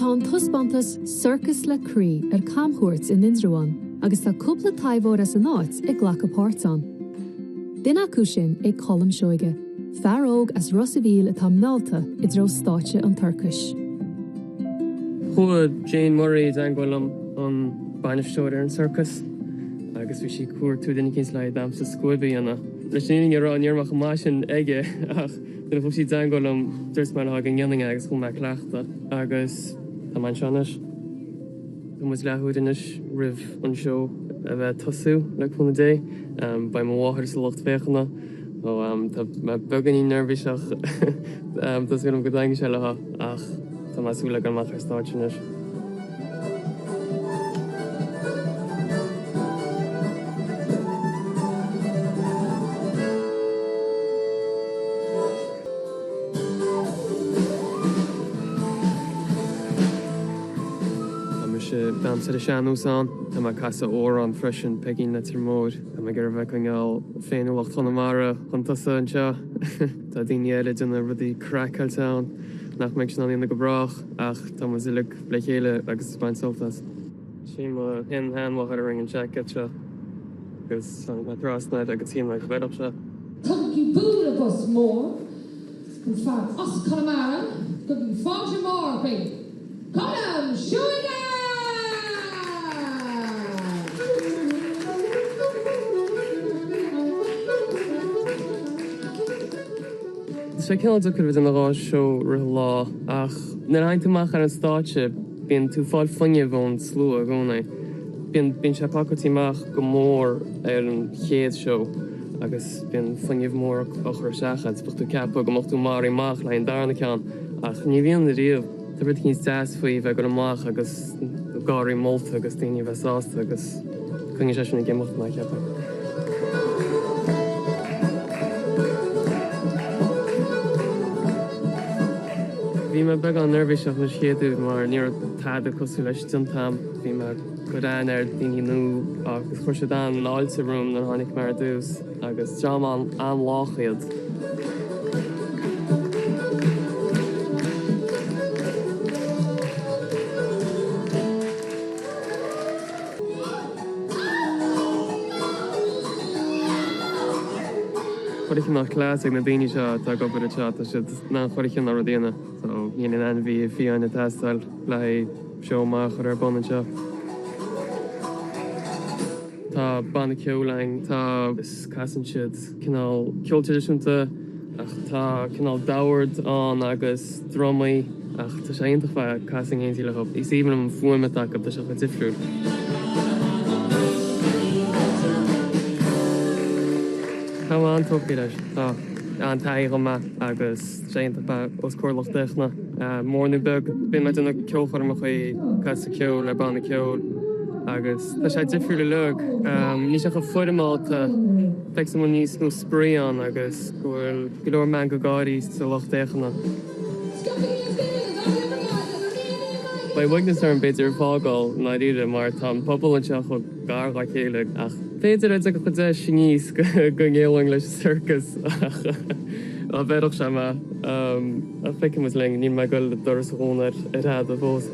Tá an taispeántas 'Sorcas le Croí' ar camchuairt in Indreabhán agus tá cúpla taibheoir as an áit ag glacadh páirt ann. Duine acu sin é Colm Seoige, fear óg as Ros a' Mhíl atá meallta i dtreo stáitse an tsorcais. Chuaigh Jane Murray i dteagmháil liom, an bainisteoir ar an sorcas, agus bhí sí ag cuartú duine eicínt le haghaidh damhsa scuaibe a dhéanamh. Leis an fhírinne a rá, ní raibh mé chomh maith sin aige ach nuair a chuaigh sí i dteagmháil liom, dúirt mé léi go ndéanfainn é agus chuaigh mé ag cleachtadh agus tá mé anseo anois. Tá muid leathuair anois roimh an seó a bheith ag tosú, le cúnamh Dé. Beidh mo mháthair sa lucht féachana so tá mé beagáinín neirbhíseach. Tá súil agam go dtaitneoidh sé léi ach tá mé ag súil le dul amach ar stáitse anois. Tá mise ag damhsa ar an sean-nós ann. Tá mé ag casadh amhrán freisin, Peigín Leitir Móir. Tá mé ag iarraidh bheith ag coinneáil féiniúlacht Chonamara chun tosaigh anseo. Tá daoine eile ag déanamh rudaí craiceáilte ann nach mbeidh in ann a dhéanamh go brách ach tá muid uilig le chéile agus ag baint sult as. Sin mo shin-sheanmháthair a rinne an seaicéad seo agus tháinig mé trasna air agus shíl mé go bhfeilfeadh sé. Tugaigí bualadh bos mór don fear as Conamara, tugaigí fáilte mhór chuig Colm Seoige! Tá sé cineál deacair bheith ag déanamh 2 seó rith an lá ach nuair a thagann tú amach ar an stáitse bíonn tú ag fáil fuinneamh ón slua i gcónaí. Bíonn bíonn sé pacáilte amach go mór ar an chéad seó agus bíonn fuinneamh mór á chur isteach agat. Bheadh tú ag ceapadh go mbeadh tú maraithe amach le haghaidh an darna ceann ach ní bhíonn ariamh. Tá rud eicínt deas faoi bheith ag dul amach agus gáirí molta agus daoine a bheith sásta agus coinníonn sé sin ag imeacht mé, cheapfainn. Bhí mé beagán neirbhíseach an chéad uair mar ní raibh tada cosúil leis déanta agam. Bhí mé ag cur aithne ar daoine nua agus chuir siad an-fháilte romham nuair a tháinig mé ar dtús agus dream an-lách iad. Chuile chineál cleas ag na daoine seo atá ag obair anseo, tá siad in ann chuile chineál rud a dhéanamh so níl aon ainmhí fiáin ag teastáil le haghaidh seó maith a chur ar bun anseo. Tá banna ceoil againn, tá, casann siad cineál ceol traidisiúnta ach tá cineál dordabhard ann agus drumaí ach tá sé iontach bheith ag casadh in éindí leo. Is aoibhinn liom an fuaim atá acu, tá sé chomh difriúil. Tá mé an-tógtha leis, tá an-taithí agam agus tá sé iontach bheith os comhair lucht féachana, mór nó beag. Bíonn mé ag déanamh ceolchoirmeacha, casadh ceoil le banna ceoil agus tá sé difriúil uilig. Níl sé chomh foirmeálta. Feicim go bhfuil níos mó spraoi ann agus go bhfuil go leor meangadh gáirí sa lucht féachana. Beidh uaigneas orm b'fhéidir fágáil i ndáiríre mar tá an pobal anseo chomh gar dá chéile ach b'fhéidir dá dtiocfadh an deis aníos go ngéillfinn leis an sorcas ach dá bhfeilfeadh sé mé. Ach feicfidh muid linn, níl mé ag goil doras a dhúnadh ar tada fós.